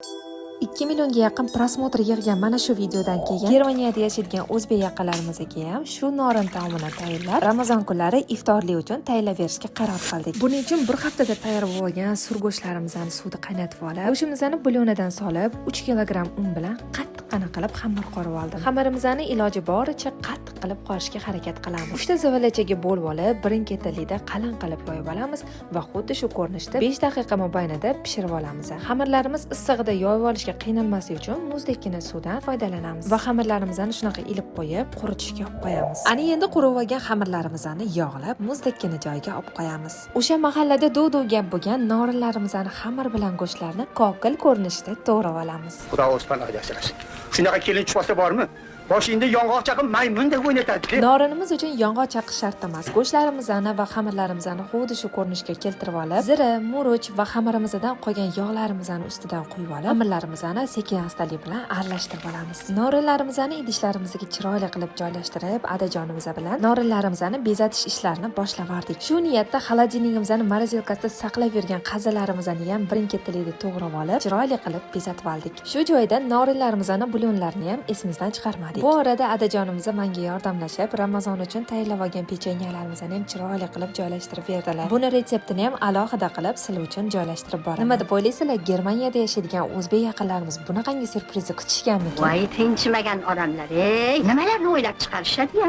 2 millionga yaqin просмотр yig'gan mana shu videodan keyin Germaniyada yashaydigan o'zbek yaqinlarimizga ham shu norin taomini tayyorlab, Ramazon kunlari iftorlik uchun tayyorlab berishga qaror qildik. Buning uchun bir haftada tayyor bo'lgan surgo'shtlarimizni suvda qaynatib olib, go'shtimizni bulyonidan solib, 3 kilogramm un bilan qattiqqina qilib xamir qorib oldim. Xamirimizni iloji boricha qattiq qilib qorishga harakat qilamiz. Uchta zavalachaga bo'lib olib, birin-ketinlikda qalin qilib yoyib olamiz va xuddi shu ko'rinishda 5 daqiqa mobaynida pishirib olamiz. Xamirlarimiz issig'ida yoyib olishga qiynalmaslik uchun muzdekkina suvdan foydalanamiz va xamirlarimizni shunaqa ilib qo'yib, quritishga olib qo'yamiz. Ana endi qurib olgan xamirlarimizni yog'lab, muzdekkina joyga olib qo'yamiz. O'sha mahallada duv-duv gap bo'lgan norinlarimizni xamir bilan go'shtlarni kokil ko'rinishida to'g'rab olamiz. Xudo o'z panohida asrasin. Shunaqa kelin tushmasa bormi? Boshingda yong'oq chaqib, maymundek o'ynatadi. Norinimiz uchun yong'oq chaqish shart emas. Go'shtlarimizni va xamirlarimizni xuddi shu ko'rinishga keltirib olib, zira, murch va xamirimizdan qolgan yog'larimizni ustidan quyib olib, xamirlarimizni sekin astalik bilan aralashtirib olamiz. Norinlarimizni idishlarimizga chiroyli qilib joylashtirib, adajonimiz bilan norinlarimizni bezatish ishlarini boshlavordik. Shu niyatda холодильник imizni морозилка sida saqlab yurgan qazilarimizni ham birin-ketinlikda to'g'rab olib, chiroyli qilib bezatib oldik. Shu joyda norinlarimizni bulyonlarini ham esimizdan chiqarmadik. Bu orada adajonimiz menga yordamlashib, Ramazon uchun tayyorlab olgan pechenyelarimizni ham chiroyli qilib joylashtirib berdilar. Buni retseptini ham alohida qilib sizlar uchun joylashtirib boraman. Nima deb o'ylaysizlar, Germaniyada yashaydigan o'zbek yaqinlarimiz bunaqangi syurprizni kutishganmikin? Voy, tinchimagan odamlar, ey, nimalarni o'ylab chiqarishadi ya.